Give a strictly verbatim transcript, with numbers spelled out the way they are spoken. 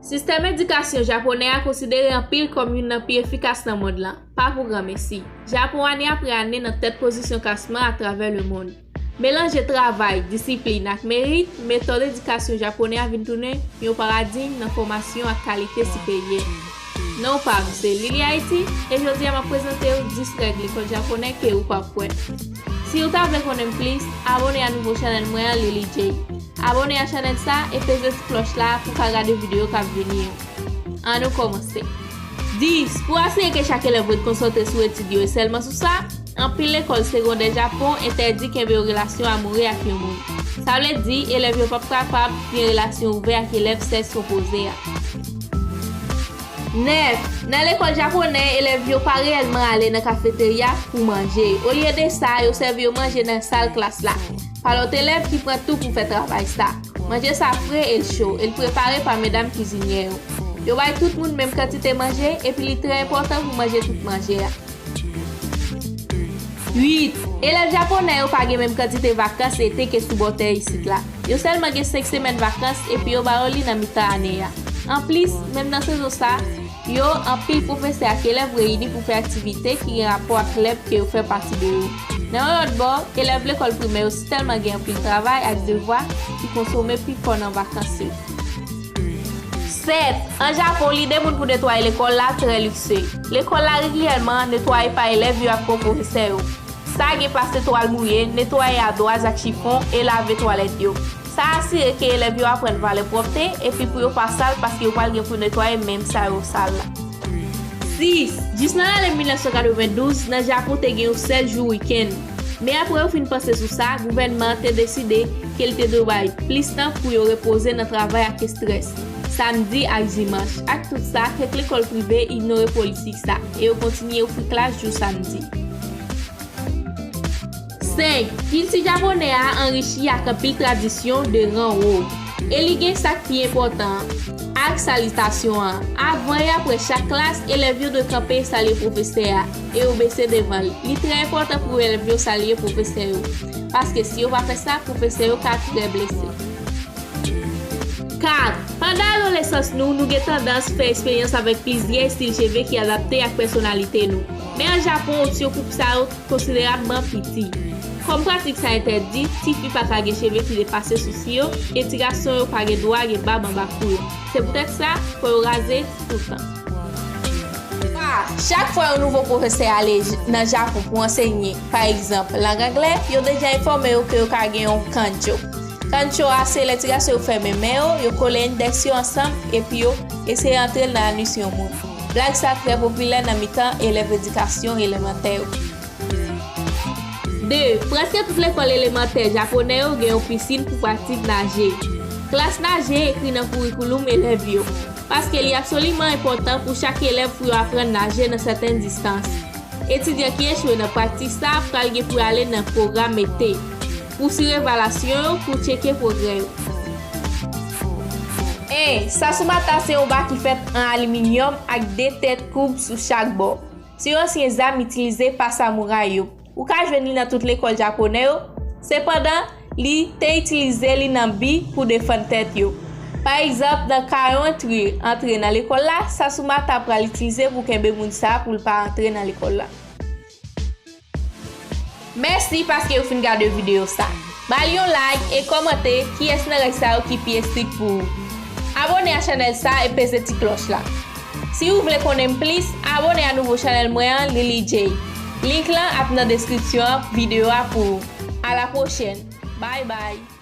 Sistèm edikasyon japonè a konsidere anpil kòm youn nan pi efikas nan mond lan, pa pou granmesi. Japon ane apre ane nan tèt pozisyon klasman atravè lemonn. Melanje travay, disiplin ak merit, metòd edikasyon japonè a vin tounen yon paradigm nan fòmasyon ak kalite siperyè. Non pa m se Lily Haiti, e jodi a m ap prezante w dis règ lekòl japonè ke ou p ap kwè. Si w ta vle konnen m plis, abòne a nouvo chanèl mwen an, Lily J. Abòne a chanèl sa e peze ti klòch la pou w ka gade videyo k ap vini yo. Ann nou kòmanse. Dis, pou asire ke chak elèv ret konsantre sou etid yo e sèlman sou sa, anpil lekòl segondè Japon entèdi kenbe yon relasyon amoure ak yon moun. Sa vle di, elèv yo p ap kapab gen relasyon ouvè ak elèv sèks opoze a. Nèf, nan lekòl japonè, elèv yo pa reyèlman ale nan kafeterya pou manje. Olye de sa, yo sèvi yo manje nan sal klas la, pa lòt elèv ki pran tou pou fè travay sa. Manje sa fre e l cho, e l prepare pa medam kizinyè yo. Yo bay tout moun menm kantite manje, epi li trè enpòtan pou manje tout manje a. Uit, elèv japonè yo pa gen menm kantite vakans ete ke sou bò tè isit la. Yo sèlman gen senk semèn vakans, epi yo ba yo li nan mitan ane a. Anplis, menm nan sezon sa, yo, anpil pwofesè ak elèv reyini pou fè aktivite ki gen rapò ak klèb ke yo fè pati de yo. Nan yon lòt bò, elèv lekòl primè yo sitèlman gen anpil travay ak devwa ki konsome pi fò nan vakans yo. Sèt, an Japon, lide moun pou netwaye lekòl la trè likse. Lekòl la regilyèman netwaye pa elèv yo ak pwofesè yo. Sa gen plas etwal mouye, netwaye adwaz ak chifon, e lave twalèt yo. Sa asire ke elèv yo aprann valè pwòpte, epi pou yo pa sal paske yo pral gen pou netwaye menm sa yo sal la. Sis, jis nan lane mil nèf san katrevendouz, nan Japon te gen yon sèl jou wikenn. Men apre yo fin panse sou sa, gouvènman an te deside ke l te dwe bay plis tan pou yo repoze nan travay ak estrès, samdi ak dimanch. Ak tout sa, kèk lekòl prive inyore politik sa, e yo kontinye ofri klas jou samdi. Senk, kilti japonè a anrichi ak anpil tradisyon de ran wo, e li gen sa k pi enpòtan an, ak salitasyon an. Avan e apre chak klas, elèv yo dwe kanpe e salye pwofesè a, e yo bese devan l. Li trè enpòtan pou elèv yo salye pwofesè yo, paske si yo pa fè sa, pwofesè yo ka trè blese. Kat, pandan adolesans nou, nou gen tandans fè eksperyans avèk plizyè estil cheve ki adapte ak pèsonalite nou. Men an Japon, opsyon pou sa yo konsiderabman piti. Kòm pratik sa entèdi, tifi pa ka gen cheve ki depase sousi yo, e ti gason yo pa gen dwa gen bab anba kou yo. Se poutèt sa, fò yo raze toutan. Twa, chak fwa yon nouvo pwofesè ale j-, nan Japon pou ansenye, pa egzanp, lang anglè, yo deja enfòme yo ke yo ka gen yon kancho. Kancho a se lè ti gason yo fèmen men yo, yo kole endèks yo ansanm, epi yo eseye antre l nan anis yon moun. Blag sa trè popilè nan mitan elèv edikasyon elemantè yo. De, prèske tout lekòl elemantè japonè yo gen yon pisin pou pratik naje. Klas naje ekri nan kourikouloum elèv yo, paske li absoliman enpòtan pou chak elèv pou yo aprann naje nan sèten distans. Etidyan ki echwe nan pratik sa pral gen pou y ale nan pwogram ete pou swiv evalasyon yo, pou tcheke pwogrè yo. En, Sasumata se yon ba ki fèt an aliminyòm ak de tèt koub sou chak bò. Se yon ansyen zam itilize pa samouray yo. Ou ka jwenn li nan tout lekòl japonè yo. Sepandan, li te itilize li nan bi pou defann tèt yo. Pa egzanp, nan ka yon entri antre nan lekòl la, Sasumata pral itilize pou kenbe moun sa a pou l pa antre nan lekòl la. Mèsi paske ou fin gade videyo sa. Ba li yon like e kòmante kiyès nan règ sa yo ki pi estrik pou ou. Abòne a chanèl sa e peze ti klòch la. Si ou vle konnen m plis, abòne a nouvo chanèl mwen an, Lily J. Link lan ap nan deskripsyon an videyo a pou ou. A la pwochèn. Bye bye.